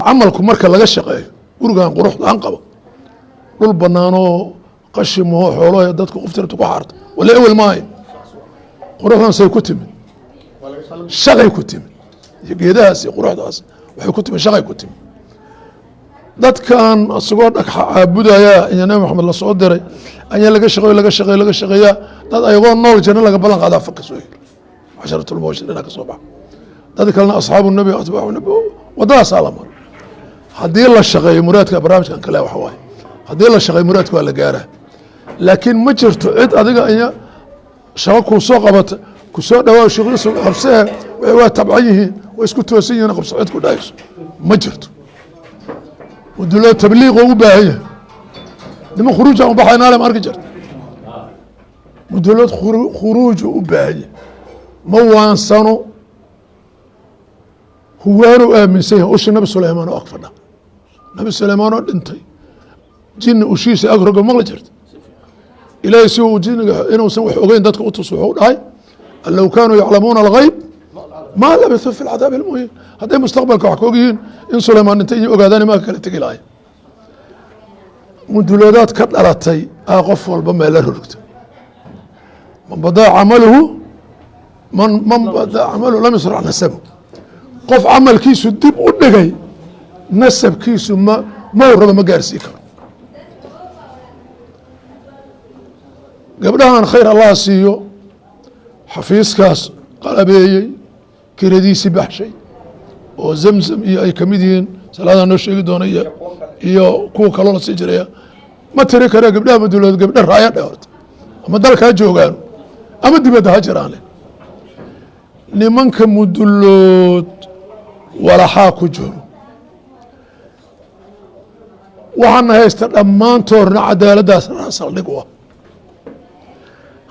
Camalku marka laga shaqeeyo, gurigan quruxdaan qabo, dhul banaanoo qashimaho, xoolaha dadka qoftirta ku xaarta wala ewel maayo. Quruxdan say ku timid? Shaqay ku timid. Iyo geedahaas iyo quruxdaas waxay ku timid, shaqay ku timid. Dadkan isagoo dhagxa caabudaya ayaa Nabi Maxamed lasoo diray, ayaa laga shaqeeyo, laga shaqeeyo, laga shaqeeyaa. Dad ayagoo nool janno laga ballan qaadaa faka soo yiri, casharatulmubashiriina ka soo baxa. Dad kalena asxaabu nabi, atbaacu nabi, waddadaasaa la maro. Haddii la shaqeeyo, muraadka barnaamijkan kale waxa waaye, haddii la shaqeeyo, muraadka waa la gaaraa. Laakiin ma jirto cid adiga iya shaqo kuu soo qabata, kusoo dhawaa, sheekh qabsee, waa tabcan yihiin, waa isku toosan yihiin, qabso, cid ku dhahayso ma jirto. Muduloo tabliiq oo u baahan yahay, niman khuruuj aan ubaxaynaale ma arki jirta. Mudulood khuruuj u baahan yahay, ma waansano, huwaanu aaminsan yahay. Ushi Nabi Suleymaan oo ag fadha, Nabi Suleymaan oo dhintay, jinni ushiisa ag roga, maqli jirta. Ilaahay si uu jinniga inuusan wax ogeyn dadka u tus, wuxuu dhahay: "An low kaanuu yaclamuuna algayb maa labithuu fi lcadaabi almuhiin." Hadday mustaqbalka wax ka og yihiin, in Suleymaan dhintay iyo ogaadaan, maa kala tegi lahayn. Muduloodaad ka dhalatay aa qof walba meel la rorogta. Man badaa camaluhu, man badaa camaluhu lam yusrac nasabu. Qof camalkiisu dib u dhigay, nasabkiisu ma raba, ma gaarsii karo. Gabdhahan khayr Allah siiyo, xafiiskaas qalabeeyey, kiradiisii baxshay, oo Zamzam iyo ay kamid yihiin, salaadaa noo sheegi doona, iyo kuwa kaloo la sii jiraya, ma tiri kare. Gabdhaha madulood, gabdha raaya dhe horta, ama dalkaa joogaan ama dibadda ha jiraane. Nimanka mudulood walaxaa ku jiro, waxaana haysta dhammaantoodna cadaaladdaas saldhig u ah.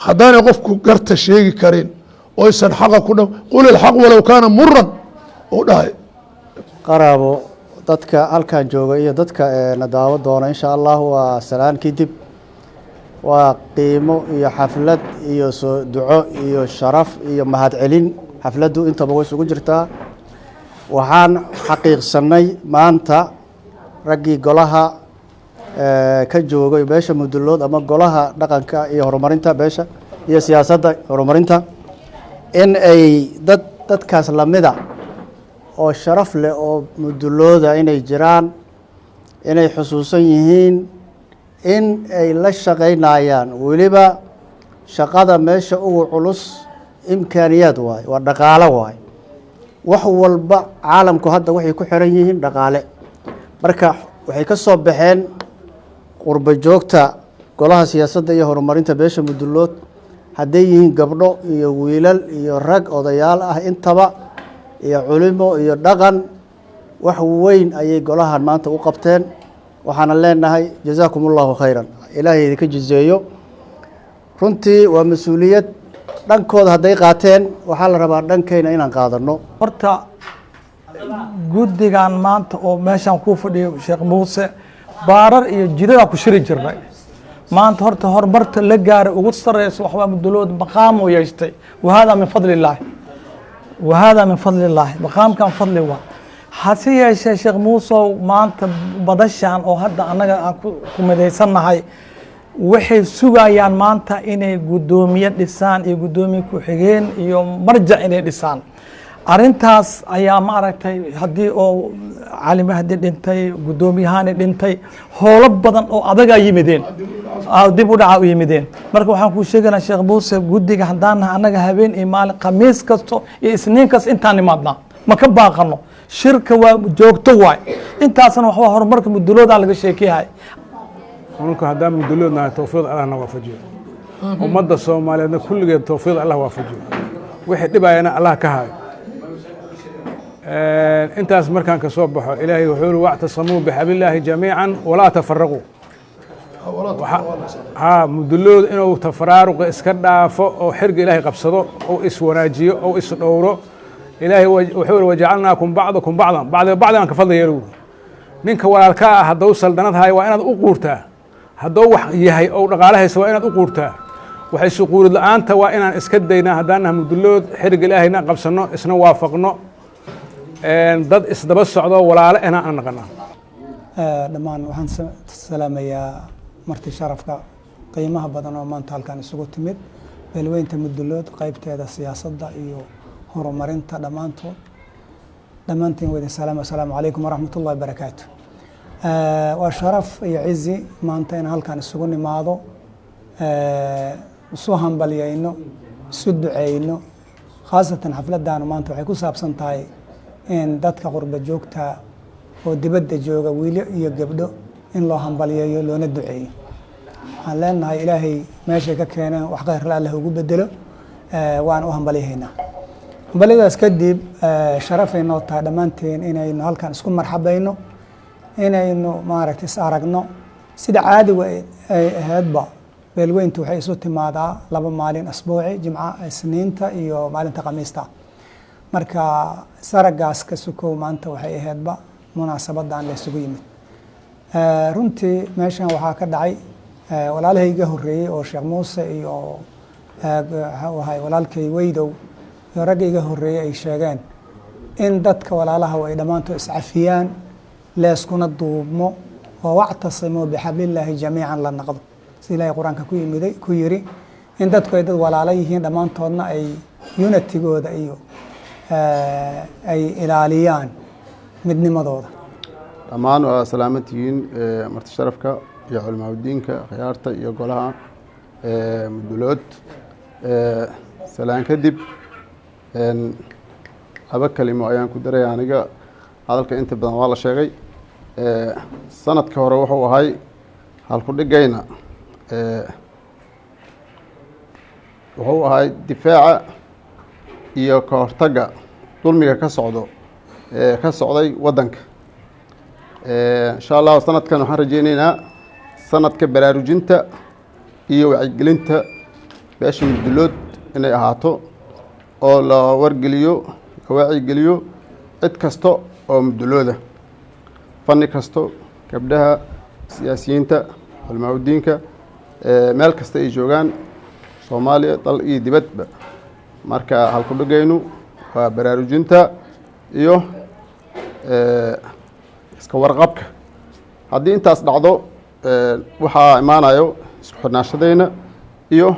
Haddaanay qofku garta sheegi karin oysan xaqa ku dha, "Qul ilxaq walow kaana muran," uu dhahay. Qaraabo, dadka halkan jooga iyo dadka na daawo doona, insha Allah waa salaan kadib, waa qiimo iyo xaflad iyo soo duco iyo sharaf iyo mahadcelin. Xafladdu intaba way isugu jirtaa. Waxaan xaqiiqsanay maanta raggii golaha ka joogay beesha Mudulood, ama golaha dhaqanka iyo horumarinta beesha iyo siyaasadda horumarinta, in ay dad dadkaas lamida oo sharaf leh oo Mudulooda inay jiraan, inay xusuusan yihiin, in ay la shaqaynayaan. Weliba shaqada meesha ugu culus imkaaniyaad waaye, waa dhaqaalo waaye. Wax walba caalamku hadda waxay ku xiran yihiin dhaqaale. Marka waxay ka soo baxeen qurbo joogta golaha siyaasadda iyo horumarinta beesha Mudulood, hadday yihiin gabdho iyo wiilal iyo rag odayaal ah intaba, iyo culimo iyo dhaqan, wax weyn ayay golahan maanta u qabteen. Waxaana leenahay jazaakum Allahu khayran, Ilaahay idinka jizeeyo. Runtii waa mas-uuliyad dhankooda hadday qaateen, waxaa la rabaa dhankeyna inaan qaadano. Horta guddigan maanta oo meeshaan kuu fadhiyo, Sheekh Muuse, baarar iyo jidadaan ku shiri jirnay. Maanta horta horumarta la gaaray ugu sareyso waxbaa Mudulood maqaam uu yeeshtay. Wahada min fadli illaahi, wahada min fadli illaahi, maqaamkan fadli waa. Hase yeeshee, Sheekh Muusow, maanta badashan oo hadda annaga aan ku midaysannahay waxay sugayaan maanta inay guddoomiye dhisaan iyo guddoomiye ku-xigeen iyo marjac inay dhisaan. Arrintaas ayaa, maaragtay, haddii oo Cali Mahdi dhintay, guddoomiyahani dhintay, howlo badan oo adagaa yimideen, dib u dhaca u yimideen. Marka waxaan kuu sheegaynaa, Sheekh Muuse, guddiga haddaan nahay annaga, habeen iyo maalin, Khamiis kasto iyo Isniin kasta intaan nimaadnaa, ma ka baaqano. Shirka waa joogto waay. Intaasna waxaa horumarka Muduloodaa laga sheekeyahay. Anunka haddaan Mudulood nahay, towfiiq Allah na waafajiyo. Ummadda Soomaaliyeedna kulligeed towfiiq Allah waafajiyo, wixii dhibayana Allah ka hayo. Intaas markaan ka soo baxo, Ilaahay wuxuu yiri: "Wactasamuu bixablillaahi jamiican walaa tafaraquu." Ha Mudulood inuu tafaraaruqa iska dhaafo oo xirga Ilaahay qabsado oo iswanaajiyo oo isdhowro. Ilaahay wuxuu yiri: "Wajacalnaakum bacdakum bacdan", bacdiba bacdigan ka fadli yeelo. Ninka walaalkaa ah hadduu saldanad hayo, waa inaad u quurtaa. Hadduu wax yahay oo dhaqaale haysto, waa inaad u quurtaa. Waxay suquurid la-aanta waa inaan iska daynaa haddaan nahay Mudulood, xiriga Ilaahayna qabsanno, isna waafaqno, dad isdaba socdo, walaale ina aan naqana. Dhammaan waxaan salaamayaa marti sharafka qiimaha badan oo maanta halkan isugu timid, beelweynta Mudulood qaybteeda siyaasadda iyo horumarinta. Dhammaantood, dhammaantiin waa idin salaam. Asalaamu calaykum waraxmat ullahi wabarakaatu. Waa sharaf iyo cizi maanta inaan halkan isugu nimaado, isu hambalyayno, isu duceyno. Khaasatan xafladdaanu maanta waxay ku saabsan tahay in dadka qurba joogta oo dibadda jooga, wiilo iyo gabdho, in loo hambalyeeyo loona duceeyo. Waxaan leenahay Ilaahay meeshay ka keeneen wax khayrla Allah ugu bedelo. Waan u hambalyahaynaa. Hambalyadaas kadib, sharafay noo tahay dhammaanteen inaynu halkan isku marxabayno, inaynu, maaragtay, is aragno. Sida caadiga ay ahaydba, beelweyntu waxay isu timaadaa 2 maalin asbuuci, Jimca, Isniinta iyo maalinta Khamiista. Marka saragaas ka sukow, maanta waxay ahaydba munaasabadan la isugu yimid. Runtii meeshan waxaa ka dhacay, walaalahayga iga horreeyey oo Sheekh Muuse iyo waxuu ahay walaalkay Weydow iyo ragga iga horreeyey ay sheegeen in dadka walaalaha ay dhammaantood iscafiyaan, leeskuna duubmo oo "wactasimuu bixablillaahi jamiican" la naqdo, si Ilaahay Qur-aanka ku yimiday ku yiri, in dadku ay dad walaalo yihiin, dhammaantoodna ay unitygooda iyo ay ilaaliyaan midnimadooda. Dhammaan waa salaamantihiin, marti sharafka iyo culimaadudiinka, khiyaarta iyo golaha Mudulood. Salaan kadib, laba kelimo ayaan ku daraya aniga. Hadalka inta badan waa la sheegay. Sanadka hore wuxuu ahay halku dhigayna wuxuu ahay difaaca iyo ka hortagga dulmiga ka socdo ka socday waddanka. Insha Allahu sanadkan waxaan rajeyneynaa sanadka baraarujinta iyo wacyigelinta beesha Mudulood inay ahaato, oo la wargeliyo, la wacyigeliyo cid kasta oo Mudulooda, fanni kasto, gabdhaha, siyaasiyiinta, culimaadudiinka, meel kasta ay joogaan Soomaaliya, dal iyo dibadba. Marka halku dhigaynu waa baraarujinta iyo iska warqabka. Haddii intaas dhacdo, waxaa imaanayo isku xidhnaashadayna iyo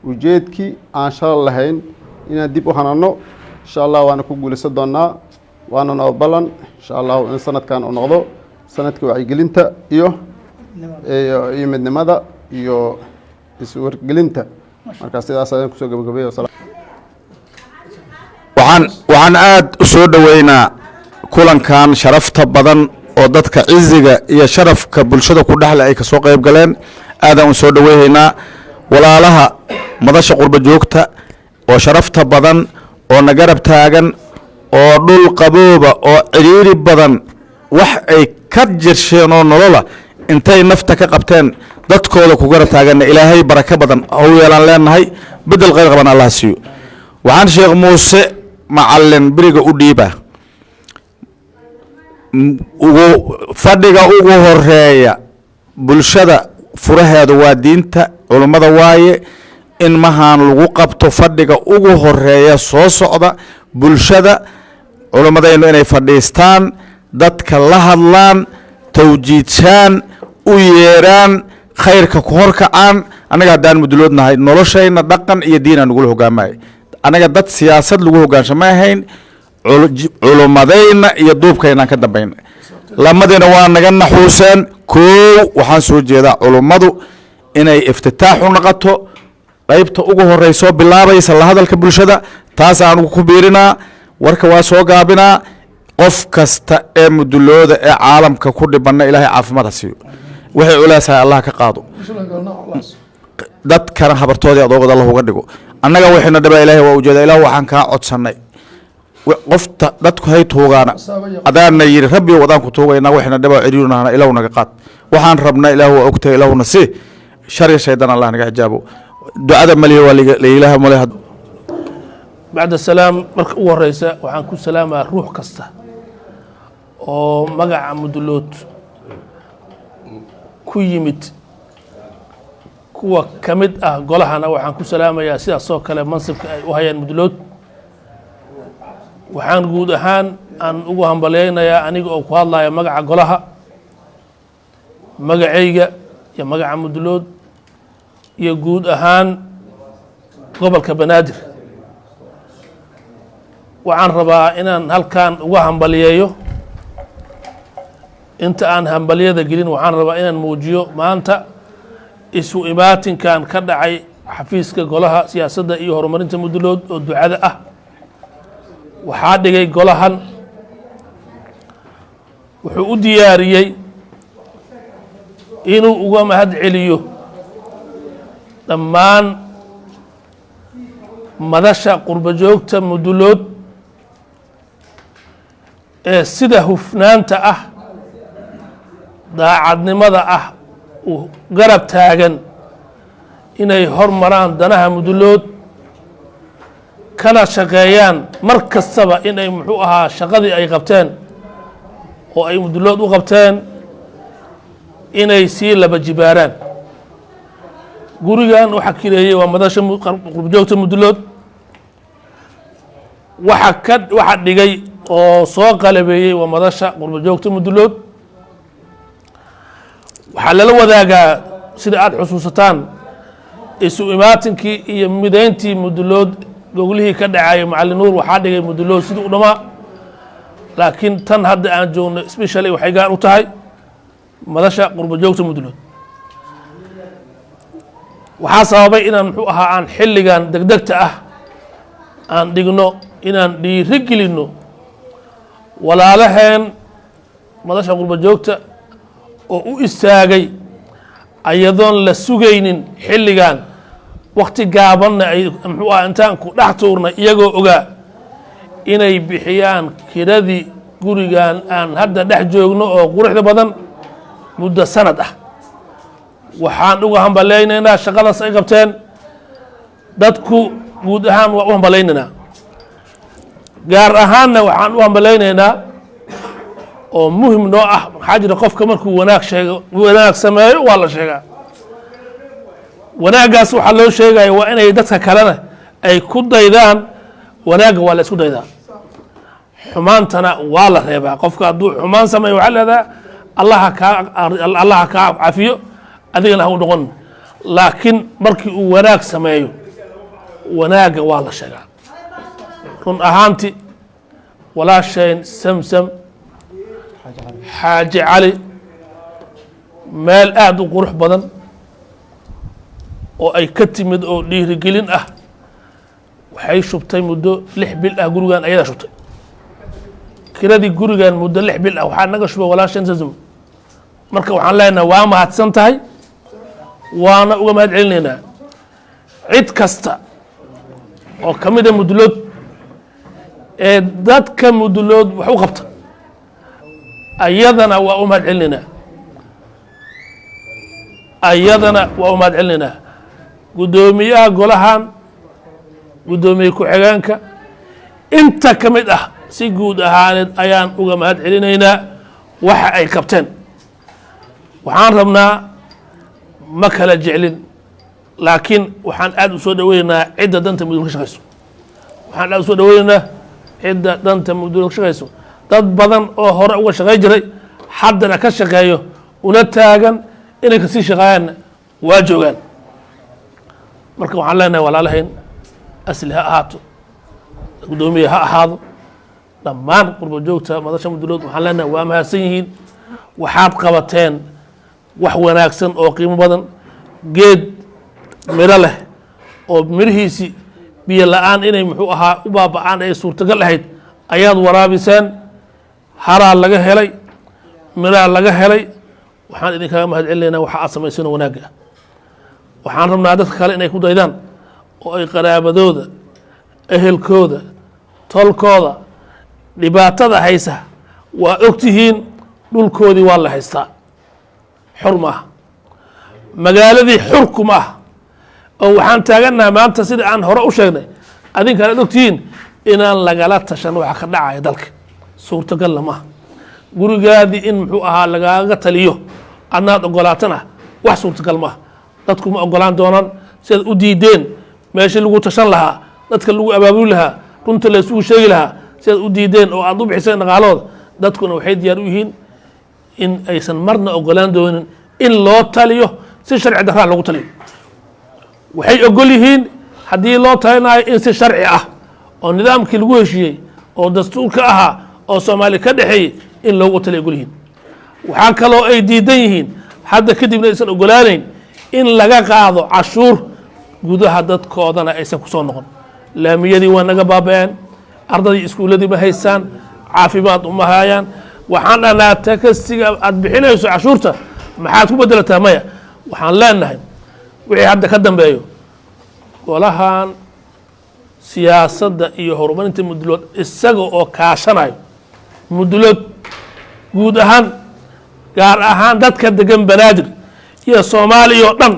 ujeedkii aan shala lahayn inaan dib u hanano. Insha Allah waana ku guulaysan doonaa, waana noo ballan, insha Allahu, in sanadkan uu noqdo sanadka wacyigelinta iyo midnimada iyo iswargelinta. Marka sidaas ayaan kusoo gabagabay. Waxaan aad u soo dhoweynaa kulankan sharafta badan oo dadka ciziga iyo sharafka bulshada ku dhexle ay kasoo qayb galeen. Aadaan u soo dhoweyhaynaa walaalaha madasha qurba joogta oo sharafta badan oo na garab taagan, oo dhul qabooba oo cidhiiri badan wax ay ka jirsheen oo nolola intay nafta ka qabteen dadkooda ku garab taaganna, Ilaahay barako badan ha u yeelaan leenahay, bedel khayr qaban Allah siiyo. Waxaan Sheekh Muuse Macalin beriga u dhiiba ugu fadhiga ugu horeeya bulshada. Furaheeda waa diinta, culummada waaye. In mahaan lagu qabto fadhiga ugu horeeya soo socda bulshada, culummadaynu inay fadhiistaan, dadka la hadlaan, tawjiidshaan, u yeeraan, khayrka ku horkacaan. Annaga haddaan Muduloodnahay, noloshayna dhaqan iyo diin aan nagula hogaamaya. Annaga dad siyaasad lagu hogaansho ma ahayn. Culummadayna iyo duubkaynaan ka dambayna, lamadiina waa naga naxuuseen. Koow, waxaan soo jeedaa culummadu inay iftitaax u noqoto, qaybta ugu horeysoo bilaabaysa la hadalka bulshada. Taas aan ku biirinaa. Warka waa soo gaabinaa. Qof kasta ee Mudulooda ee caalamka ku dhibanna, Ilaahay caafimaad ha siiyo, waxay culeysahay Allah ka qaado, dadkana habartoodii adoogada Allah uga dhigo. Annaga waxayna dhibaa Ilahay waa ujeeda. Ilaah, waxaan kaa codsanay, qofta dadku hay tuugaana, adaana yidhi, Rabbi wadaan ku tuugaynaa. Waxayna dhibaa ciriirunahna, Ilaahu naga qaad. Waxaan rabnaa, Ilaahu waa ogtahay, Ilaahuna si shar iyo shaydaan Allah naga xijaabo. Ducada maliya waa lailaha male. Bacda salaam, marka ugu horeysa waxaan ku salaamaa ruux kasta oo magaca Mudulood ku yimid. Kuwa ka mid ah golahana waxaan ku salaamayaa sidaas oo kale mansibka ay u hayaan Mudulood. Waxaan guud ahaan aan ugu hambalyeynayaa, aniga oo ku hadlaya magaca golaha, magacayga iyo magaca Mudulood iyo guud ahaan gobolka Banaadir, waxaan rabaa inaan halkan uga hambaliyeeyo. Inta aan hambalyada gelin, waxaan rabaa inaan muujiyo maanta isu imaatinkan ka dhacay xafiiska golaha siyaasadda iyo horumarinta Mudulood oo ducada ah waxaa dhigay golahan. Wuxuu u diyaariyey inuu uga mahad celiyo dhammaan madasha qurbo joogta Mudulood ee sida hufnaanta ah, daacadnimada ah uu garab taagan inay hormaraan danaha Mudulood, kana shaqeeyaan mar kastaba inay, muxuu ahaa, shaqadii ay qabteen oo ay Mudulood u qabteen inay sii laba jibaaraan. Gurigan waxaa kireeyey waa madasha qurbojoogta Mudulood. Waxa ka waxa dhigay oo soo qalabeeyey waa madasha qurbojoogta Mudulood. Waxaa lala wadaagaa, sida aada xusuusataan, isu imaatinkii iyo mideyntii Mudulood goglihii ka dhacayay Macalin Nuur waxaa dhigay Mudulood sidii u dhamaa. Laakiin tan hadda aan joogno specially waxay gaar u tahay madasha qurbojoogta Mudulood. Waxaa sababay inaan, muxuu ahaa, aan xilligan degdegta ah aan dhigno inaan dhiiri gelinno walaalaheen madasha qurbojoogta oo u istaagay ayadoon la sugaynin xilligan wakti gaabanna ay, muxuu aha, intaan ku dhex tuurnay iyagoo ogaa inay bixiyaan kiradii gurigan aan hadda dhex joogno oo quruxda badan muddo sanad ah. Waxaan uga hambalaynaynaa shaqadaas ay qabteen. Dadku guud ahaan waa u hambalaynaynaa, gaar ahaanna waxaan u hambalaynaynaa oo muhim noo ah. Maxaa jira? Qofka markuu wanaag sheego, wanaag sameeyo, waa la sheegaa. Wanaaggaas waxaa loo sheegaya waa inay dadka kalena ay ku daydaan. Wanaagga waa la isku daydaa, xumaantana waa la reebaa. Qofka hadduu xumaan sameeyo, waxaa leedaha, Allaha kaa cafiyo, adigana ha u noqon. Laakiin markii uu wanaag sameeyo, wanaagga waa la sheegaa. Run ahaanti, walaashayn Samsam Xaaji Cali meel aada u qurux badan oo ay ka timid oo dhiirigelin ah waxay shubtay muddo 6 bil ah. Gurigan ayadaa shubtay kiradii gurigan muddo 6 bil ah. Waxaa naga shubay walaashayn Samsam. Marka waxaan leenahay waa mahadsan tahay, waana uga mahad celinaynaa. Cid kasta oo ka mida Mudulood ee dadka Mudulood wax u qabta, ayadana waa u mahad celinaynaa, ayadana waa u mahad celinaynaa. Guddoomiyaha golahan, guddoomiye ku-xigeenka, inta ka mid ah si guud ahaaneed ayaan uga mahad celinaynaa waxa ay qabteen. Waxaan rabnaa Ma kala jeclin, laakiin waxaan aada u soo dhaweynaynaa cidda danta mudul ka shaqeyso. Waxaan aada u soo dhaweynaynaa cidda danta mudul ka shaqeyso. Dad badan oo hore uga shaqey jiray, haddana ka shaqeeyo, una taagan inay kasii shaqeeyaanna waa joogaan. Marka waxaan leenahay walaalahayn, asli ha ahaato, guddoomiye ha ahaado, dhammaan qurba joogta madasha mudulood waxaan leenahay waa mahadsan yihiin. Waxaad qabateen wax wanaagsan oo qiimo badan. Geed miro leh oo mirihiisii biyo la-aan inay muxuu ahaa u baaba-aan ay suurtagal ahayd ayaad waraabiseen. Haraa laga helay, miraa laga helay. Waxaan idinkaga mahad celinaynaa waxa aad samayseen wanaagga ah. Waxaan rabnaa dadka kale inay ku daydaan oo ay qaraabadooda, ehelkooda, tolkooda dhibaatada haysa waa ogtihiin. Dhulkoodii waa la haystaa, xur ma aha. Magaaladii xurku ma aha. Oo waxaan taagannaha maanta, sida aan hore u sheegnay, adinkaan aad ogtihiin, inaan lagala tashan waxa ka dhacaya dalka. Suurtagalla maaha gurigaadii in muxuu ahaa lagaaga taliyo adnaad ogolaatana, wax suurtagal maaha. Dadku ma ogolaan doonaan. Sidaad u diideen meeshii lagu tashan lahaa, dadka lagu abaabuli lahaa, runta la isugu sheegi lahaa, sidaad u diideen oo aad u bixiseen dhaqaalooda, dadkuna waxay diyaar u yihiin in aysan marna ogolaan doonin in loo taliyo si sharci darraa loogu taliyo. Waxay ogol yihiin haddii loo talinayo in si sharci ah oo nidaamkii lagu heshiiyey oo dastuurka ahaa oo Soomaali ka dhexeeyey in loogu taliyo ogol yihiin. Waxaa kaloo ay diidan yihiin, hadda kadibna aysan ogolaanayn, in laga qaado cashuur gudaha dadkoodana aysan kusoo noqon. Laamiyadii waa naga baaba-een, ardadii iskuulladii ma haystaan, caafimaad uma hayaan. Waxaan dhahnaa, takasiga aad bixinayso cashuurta maxaad ku bedelataa? Maya. Waxaan leenahay wixii hadda ka dambeeyo, golahan siyaasadda iyo horumarinta mudulood isaga oo kaashanayo mudulood guud ahaan, gaar ahaan dadka degan Banaadir iyo Soomaaliya oo dhan,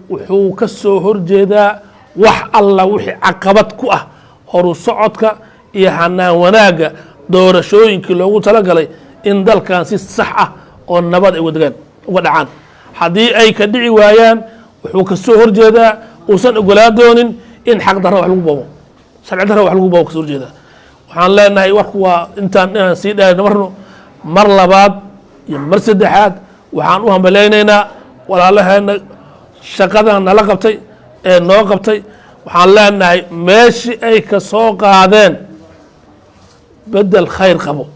wuxuu ka soo horjeedaa wax alla wixii caqabad ku ah horu socodka iyo hanaan wanaagga doorashooyinkii loogu talagalay in dalkan si sax ah oo nabad ay uga degaan, uga dhacaan. Haddii ay ka dhici waayaan, wuxuu ka soo horjeedaa, uusan ogolaa doonin in xaq darra wax lagu boobo, sharci darra wax lagu boobo kasoo horjeedaa. Waxaan leenahay warku waa intaan, inaan sii dheerno marno. Mar labaad iyo mar saddexaad waxaan u hambalaynaynaa walaalaheena shaqadan nala qabtay ee noo qabtay. Waxaan leenahay meeshii ay ka soo qaadeen bedel khayr qabo,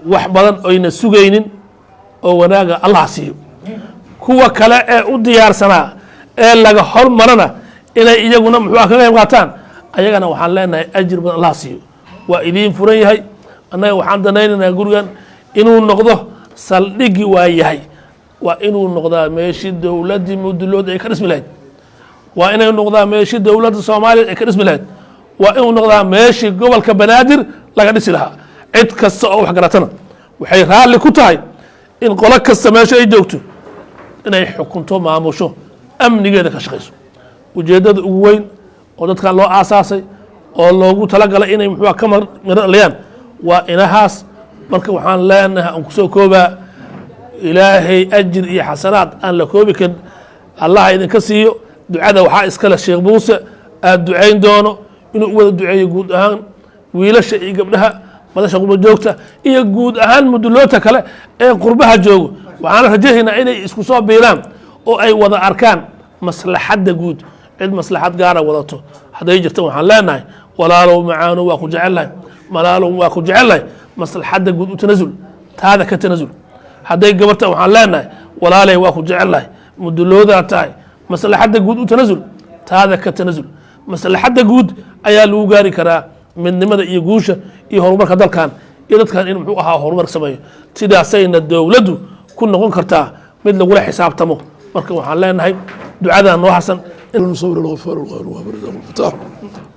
wax badan oyna sugaynin oo wanaaga Allah siiyo. Kuwa kale ee u diyaarsanaa ee laga hormarana inay iyaguna muxuu ah ka qayb qaataan, ayagana waxaan leenahay ajir badan Allah siiyo. Waa idiin furan yahay. Annaga waxaan danaynaynaa gurigan inuu noqdo saldhigi, waa yahay, waa inuu noqdaa meeshii dowladdii mudulood ay ka dhismi lahayd, waa inay noqdaa meeshii dowladda Soomaaliya ay ka dhismi lahayd, waa inuu noqdaa meeshii gobolka Banaadir laga dhisi lahaa. Cid kasta oo wax garatana waxay raalli ku tahay in qolo kasta meesha ay joogto inay xukunto, maamusho, amnigeeda ka shaqayso. Ujeeddada ugu weyn oo dadkan loo aasaasay oo loogu talagalay inay muxuu ka miro dhaliyaan waa inahaas. Marka waxaan leenahay, aan kusoo koobaa, Ilaahay ajir iyo xasanaad aan la koobi karin Allah idinka siiyo. Ducada waxaa iskale Sheekh Muuse, aada ducayn doono inuu u wada duceeyo guud ahaan wiilasha iyo gabdhaha madasha qurba joogta iyo guud ahaan muduloodta kale ee qurbaha joogo. Waxaan rajaynaynaa inay isku soo biiraan oo ay wada arkaan maslaxadda guud. Cid maslaxad gaara wadato hadday jirto, waxaan leenahay walaalow macaano, waa ku jecelnahay, malaalow waa ku jecelnahay, maslaxadda guud u tanasul, taada ka tanasul. Hadday gabarta, waxaan leenahay walaaley, waa ku jecelnahay, muduloodaa tahay, maslaxadda guud u tanasul, taada ka tanasul. Maslaxadda guud ayaa lagu gaari karaa midnimada iyo guusha iyo horumarka dalkan iyo dadkan in muxuu ahaa horumar sameeyo. Sidaasayna dowladdu ku noqon kartaa mid lagula xisaabtamo. Marka waxaan leenahay ducadan noo xasan. المصور الغفار الغير الوهاب الرزاق الفتاح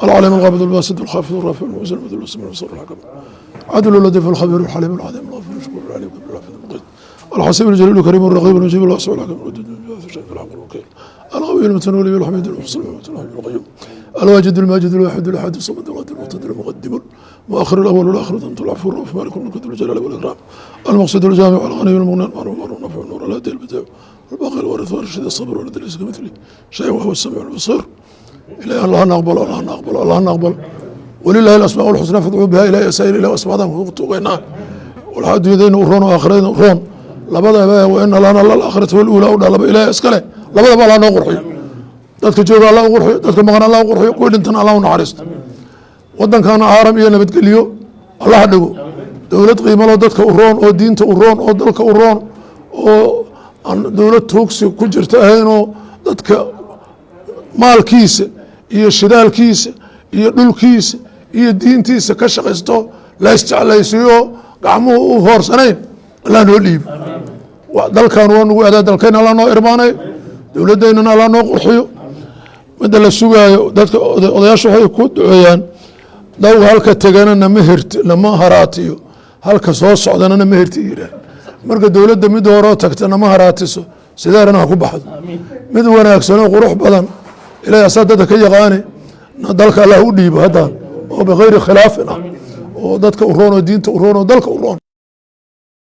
العليم القابض الباسط الخافض الرافع المعز المذل السميع البصير الحكم عدل اللطيف الخبير الحليم العظيم الغفور الشكور العليم الكبير الحافظ المقيت الحسيب الجليل الكريم الرقيب المجيب الواسع الحكيم الودود الشهيد الحق الوكيل القوي المتين الولي الحميد المحسن المتين الحي القيوم الواجد الماجد الواحد الاحد الصمد القادر المقتدر المقدم المؤخر الاول والاخر ذنب العفو الرؤوف مالك الملك ذو الجلال والاكرام المقصد الجامع الغني المغني المعروف النافع النور الهادي البديع. الباقي الوارث والرشيد الصبر والذي ليس كمثله شيء وهو السميع البصير. إلهي الله نقبل، الله نقبل، الله نقبل. ولله الأسماء الحسنى فادعوا بها. إلهي سائل إلى أسماء tuugaynaa walaa adduunyadayna u roon oo aakhirayna u roon labadaba. وإن لنا للآخرة والأولى u dha laba Ilaahay iskale. Labadaba Allah noo qurxiyo. Dadka jooga Allah u qurxiyo, dadka maqan Allah u qurxiyo, kuwii dhintana Allah u naxariisto. Wadankana aaram iyo nabadgelyo Allah dhigo. Dowlad qiimalo dadka u roon oo diinta u roon oo dalka u roon oo aan dowlad tuugsi ku jirta ahayn oo dadka maalkiisa iyo shidaalkiisa iyo dhulkiisa iyo diintiisa ka shaqaysto, la isjeclaysiiyo, gacmuhu u hoorsanayn, Allah noo dhiibo. Dalkan waa nagu adaa, dalkayna Allah noo irmaanayo, dowladdeynana Allah noo qurxiyo. Midda la sugaayo, dadka odayaasha waxay ku duceeyaan: dawga halka tegana nama herti, nama haraatiyo, halka soo socdana nama herti yidhaah. Marka dowladda mid horoo tagta nama haraatiso, sideerana ha ku baxdo. Mid wanaagsan oo qurux badan Ilahay asaa dadka ka yaqaane dalka Allah u dhiibo haddaan oo bikayri khilaafin ah oo dadka u roon oo diinta u roon oo dalka u roon.